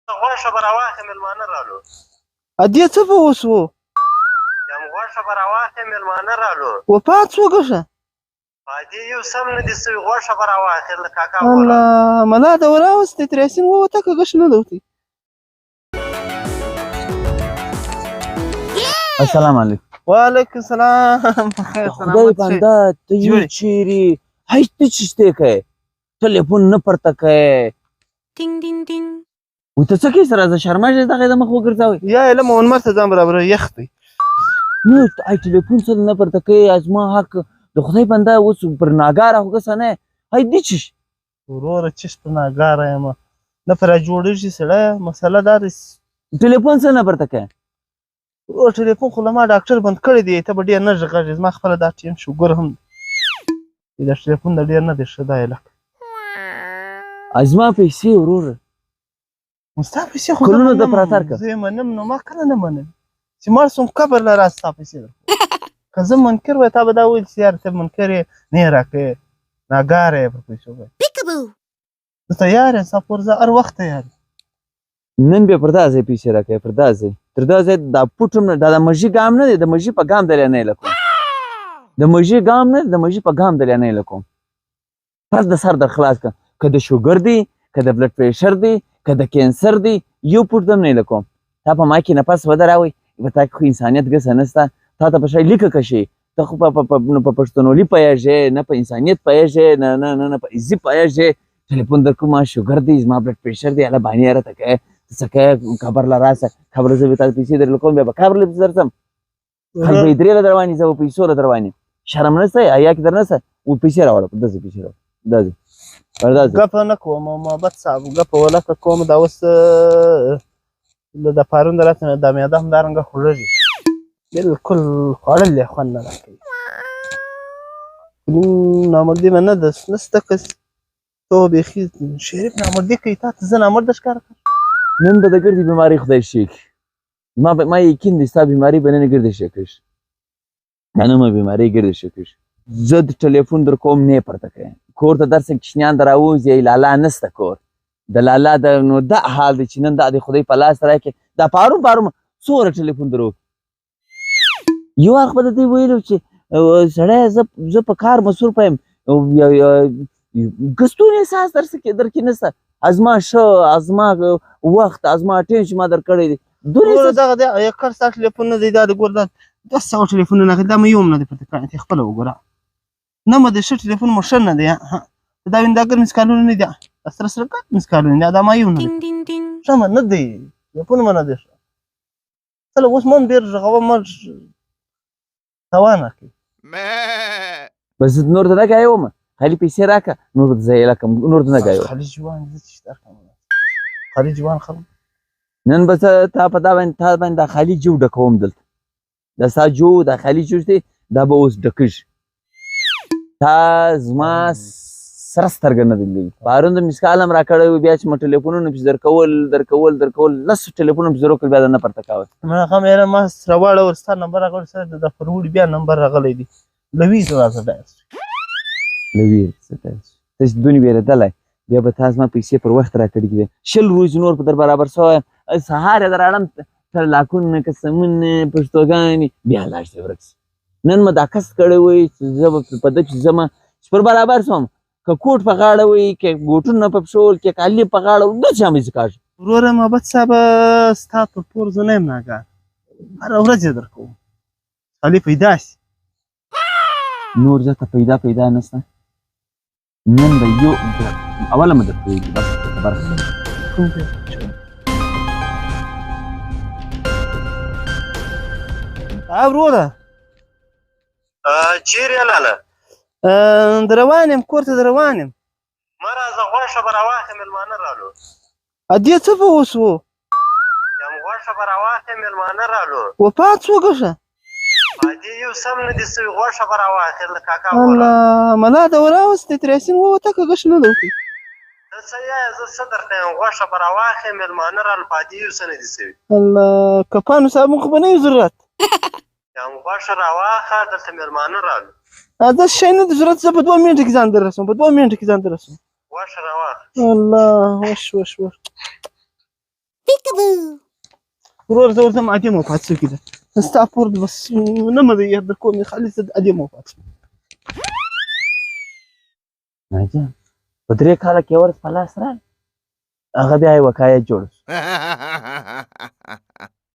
غوښه به راواخې، مېلمانه رالو. ادې څه په وسو؟ یم غوښه به راواخې، مېلمانه رالو. وفات سو ګشه؟ ادې یو سم نه دي سوي، غوښه به راواخې له کاکا کوره. الله ملا د وراوستې تر یاسین ووته که ګش نه دوتی. السلام علیکم. وعلیکم السلام. خیر خدای سلامت شئ. بنده ته یې جوړ. چیرې هیڅ ته چی شته کوې، ټلیفون نه پرته کوې. 叮叮叮。 و ته څه کوې سره زه شرمېږې دغه د مخ وګرځوې. یا علم ونمر ته ځان برابر یخ دی. نه ای ټلیفون څه نه پرته کوې، زما حق د خدای بنده اوس پر ناګاره خو ګسه نه هی دي چی. وروره چش په ناګاره یم، نه پر جوړېږي سړی، مسله دا ده. ټلیفون څه نه پرته کوې؟ ورور ټلیفون خو له ما ډاکټر بند کړی دی، ته به ډېر نه غږېږې، زما خپله دا ټیم شوګر هم دی، دا ټلیفون د ډېر نه دی ښه دا یې لکه. زما پیسې وروره. نو ستا پیسې خو زه کلونه د منم، پراتر که. زه یې منم، نو ما کله نه منم چې مړ سوم قبر له راسه ستا پیسې درکوم. که زه منکر وای تا به دا ویل چې یاره ته منکر یې، نه یې راکوې، ناګاره یې پر پیسو باندې. Peekaboo. زه تیار یم ستا پور، زه هر وخت تیار یم. نن بیا پر دا ځای پیسې راکوې، پر دا ځای تر دا ځای دا پوټ هم نه، دا د مژي ګام نه دی، د مژي په ګام دریا نه لکوم، د مژي ګام نه دی، د مژي په ګام دریا نه لکوم. پس د سر در خلاص که، که د شوګر دی، که د بلډ پریشر دی، که د کینسر دی، یو پوټ دم نه لکوم. تا په ما کې نفس ودراوی، په تا کې خو انسانیت ګسه نسته، تا ته په شی لیکه کشي، ته خو په پښتونولي پوهېږې، نه په انسانیت پوهېږې، نه نه نه نه په عزي پوهېږې. ټلیفون در کوم، شوګر دی، زما بلډ پریشر دی، هله بهانې راته کوې، ته څه کوې، قبر له راسه، قبر زه به تا ته پیسې در کوم، بیا به قبر له پسې درځم. خلک به یې درې له دروانې، زه به پیسو له دروانې. شرم نسته، حیا کې در نسته. و پیسې راوړه، پر داسې پیسې راوړه، داسې پر داسې. ګپه نه کوم محبت صاحب، ګپه ولکه کوم. دا اوس له د پارون د راته دا معده همدارنګه خوږېږي، بالکل خوړل یې خوند نه راکوي. نامردي مې نه ده نسته، که ته بیخي شریف نامردي کوي، تا ته زه نامرده ښکاره کړم. نن به د ګردې بیماري خدای شي کړي. ما یقین دی ستا بیماري به نن ګردې شي کړي، که نه ما بیماري ګردې شي کړي. زه د ټلیفون در کوم نه پرته کوې، کور ته درسه کوچنیان در راوځي، لالا نسته کور د لالا د، نو دا حال دی چې نن دا د خدای په لاس راکې. دا پارون پارون څومره ټلیفون درو یو وخت به د دوی ویلو چې سړی زه په کار مصروف یم، ګستون احساس درکې نسته. ازما ښه، ازما وخت، ازما ټیم چې ما درکړی دی دونه ګوره احساس. دغه دی یو کار ستا ټلیفون نه دی، دا د ګوره دا 200 ټلیفونونه اخلي، دا مې یو هم نه دی پرته کړی، ته خپله وګوره. نه مو د ښه ټلیفون مو ښه نه دی، دا وین دا ګرم سکالونه نه دی، دا سره سره ګرم سکالونه دی، دا ما یو نه دی. 叮叮叮。 ښه مه نه دی، ټلیفون مو نه دی ښه. کله اوس مو هم ډېر غږوه، مه توان راکوي. بس نور ته نه کوې ومه، خالي پیسې راکړه، نور به زه یې لکم، نور ته نه کوې. خالي جوان زه څه درکړم، خالي جوان خلک. نن به زه تا په دا باندې، تا باندې دا خالي جو ډکوم دلته، دا ستا جو، دا خالي جو چې دی دا به اوس ډکېږي. تا زما سره سترګه نه دی لیدلې. پرون د مسکال هم راکړی و، بیا چې مو ټلیفونونه پسې درکول درکول درکول، لسو ټلیفونونه پسې درکول، بیا د نه پرته کاوه. ما هغه مې ما سره واړول، ستا نمبر راغلی، سره د پروړي بیا نمبر راغلی دی، له ویزه راځه ډایل شو. له ویرې څه ډایل شو؟ ته چې دونې وېرېدلی، بیا به تا زما پیسې پر وخت راکړي وې. 20 ورځې نور په در برابر شوی یم، سهار یې در راړم تر لاکونه قسمونه پښتوګانې، بیا لاړ شي ورک شي. نن مې دا قصد کړی وای چې زه به په ده چې زه ما چې پر برابر شوم، که کوټ په غاړه وي، که بوټونه په پښو ول، که کالي په غاړه ول، داسې هم هېڅ کاږي. وروره محبت صاحب، ستا پر پور زه نه یم ناګار، هره ورځ یې درکوم، خالي پیدا شي. نور زه ته پیدا پیدا نشته. نن به یو اوله مې درته ویلي، بس خبره. کوم ځای؟ وروره. چیرې یې لاله؟ د روان یم، کور ته د روان یم. مه راځه، غوښه به راواخې، مېلمانه رالو. ادې څه په وسو؟ یم غوښه به راواخې، مېلمانه رالو. وفات سو ګشه؟ ادې یو سم نه دي سوي، غوښه به راواخې له کاکا کوره. الله ملا د وراوستې تر یاسین ووته که ګش نه دوتی. ته څه یې، زه څه درته یم، غوښه به راواخې، مېلمانه رالو، په ادې یو څه نه دي سوي. الله کفانو صاحب مونږ خو به نه یو ضرورت. یم غوښه راواخه، دلته مېلمانه رالو. دا شی نه دی ضرورت، زه په 2 منټو کې ځان در رسوم، په 2 منټو کې ځان در رسوم. غوښه راواخه. الله وش وش وش. ورور زه ورځم، ادې مو وفات شوې ده. ستا پور بس نه مې دی یاد در کوم، خالص ادې مو وفات شوې. عجب، په 3 کاله کې ورځ په لاس راغی، هغه بیا یې وقایه جوړ شو.